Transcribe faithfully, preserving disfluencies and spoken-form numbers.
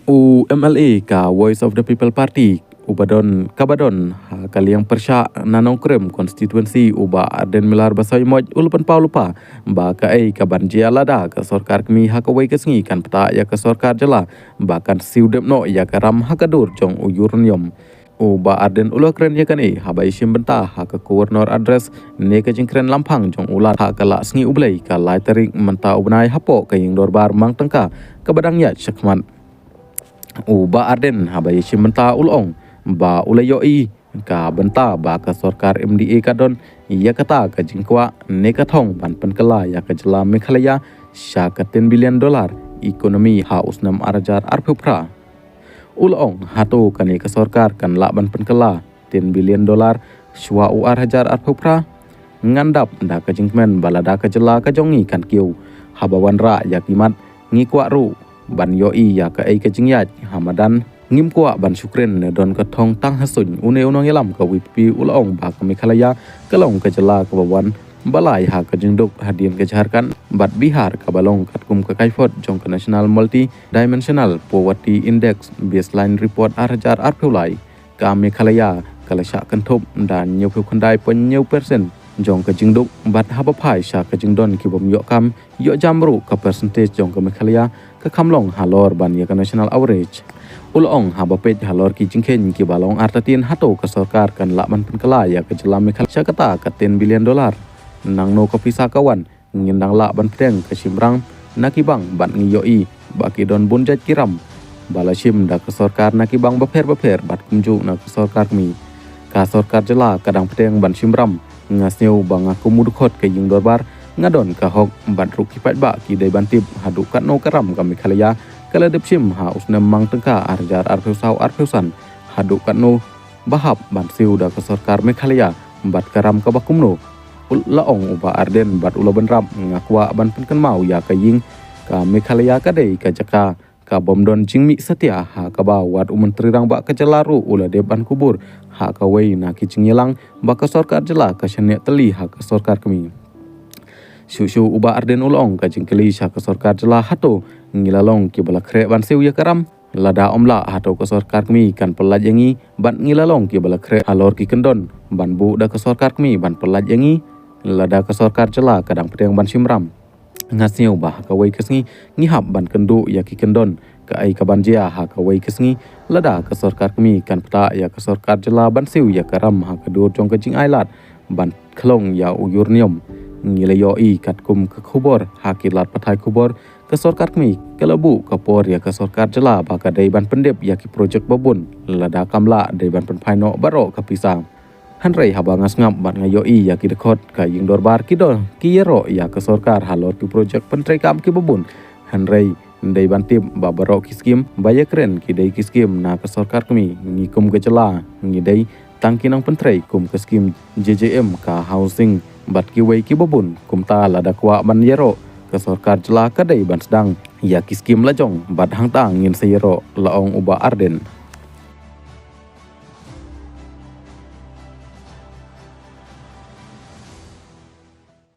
U M L A ka Voice of the People Party, u ba don, ka ba don ha ka liang pyrshah na Nongkrem constituency, u Bah Ardent Miller Basaiawmoit, u la pynpaw lypa ba kaei ka ban jia lada ka sorkar kmie ha kawei ka sngi kan pynta ïa ka sorkar jylla ba kan siew dep noh ïa ka ram ha ka dur jong u uranium. U Bah Ardent u la kren ïa kane haba ïashim bynta ha ka Governor Address ne ka jingkren lamphang jong u Lat ha ka Lah Sngi U Blei ka lai tarik mynta u bnai hapoh ka Ïing Dorbar Mang Tyngka ka ba dang ïaid shakhmat. U Bah Ardent haba ïashim bynta u la ong ba u la ïohi ka bynta ba ka sorkar M D A ka don ïa kata ka jingkwah ne ka thong ban pynkylla ïa ka jylla Meghalaya sha ka ten billion dollar economy ha u snem ar hajar arphew phra. U la ong hato kane ka sorkar kan lah ban pynkylla ten billion dollar shuwa u ar hajar arphew phra? Ngan dap da ka jingkmen ba lada ka jylla ka jong ngi kan kiew haba wanrah ïa ki mat, ngi kwah ruh ban ïohi ïa kaei ka jingïaid ha madan. Ngim kwah ban shu kren ne don ka thong tang ha suiñ. Une u nongïalam ka V P P u la ong ba ka Meghalaya ka long ka jylla ka ba wan ba lai ha ka jingduk hadien ka Jharkhand bad Bihar ka ba long katkum ka kaiphod jong ka National Multi Dimensional Poverty Index Baseline Report ar hajar arphew lai. Ka Meghalaya ka la shah kynthup da hynñiewphew khyndai point hynñiew percent jong ka jingduk bad haba phai sha ka jingdon ki bym ïoh kam ïoh jam ruh ka percentage jong ka Meghalaya ka kham long halor ban ïa ka national average. U la ong haba peit halor ki jingkheiñ ki ba long artatien hato ka sorkar kan lah ban pynkylla ïa ka jylla Meghalaya sha kata ka ten billion dollar. Nangno ka pisa ka wan, ngin dang lah ban pdiang ka shimrang na ki bank bad ngi ïohi ba ki don bun jait ki ram ba la shim da ka sorkar na ki bank bapher bapher bad kumjuh na ka sorkar kmie. Ka sorkar jylla ka dang pdiang ban shimrang. Nga sngew ba nga kum u dkhot ka Ïing Dorbar nga don ka hok bad ruh ki paidbah ki dei ban tip haduh katno ka ram ka Meghalaya ka la dep shim ha u snem Mang Tyngka ar hajar arphew saw arphew san, haduh katno ba hap ban siew da ka sorkar Meghalaya bad ka ram ka ba kumno. U la ong u Bah Ardent bad u la bynrap, nga kwah ban pynkynmaw ïa ka ïing, ka Meghalaya ka dei ka jaka ka bym don jingmih satia ha kaba wat u Myntri Rangbah ka jylla ruh u la dep ban kubur ha kawei na ki jingïalang ba ka sorkar jylla ka shaniah tylli ha ka sorkar kmie. Shuh shuh u Bah Ardent u la ong ka jingkylli sha ka sorkar jylla hato ngi la long ki ba la khreh ban siew ïa ka ram? Lada ym lah hato ka sorkar kmie kan pyllait ïa ngi bad ngi la long ki ba la khreh halor ki kyndon ban buh da ka sorkar kmie ban pyllait ïa ngi? Lada ka sorkar jylla ka dang pdiang ban shimrang, nga sngew ba ha kawei ka sngi ngi hap ban kynduh ïa ki kyndon kaei ka ban jia ha kawei ka sngi. Lada ka sorkar kmie kan pynta ïa ka sorkar jylla ban siew ïa ka ram ha ka dur jong ka jingai lad ban khlong ïa u uranium. Ngi la ïohi katkum ka khubor ha ki lad pathai khubor, ka sorkar kmie ka la buh ka por ïa ka sorkar jylla ba ka dei ban pyndep ïa ki projek babun. Lada kam lah dei ban pynphai noh baroh ka pisa. Hynrei haba nga sngap bad nga ïohi ïa ki dkhot ka Ïing Dorbar ki don ki ïaroh ïa ka sorkar halor ki projek pyntreikam ki babun. Hynrei dei ban tip ba baroh ki skim ba ïakren ki dei ki skim na ka sorkar kmie. Ngi kum ka jylla ngi dei tang ki nongpyntrei kum ka skim J J M, ka housing bad kiwei ki babun. Kumta lada kwah ban ïaroh ka sorkar jylla ka dei ban sdang ïa ki skim lajong bad hangta ngin sa ïaroh, la ong u Bah Ardent.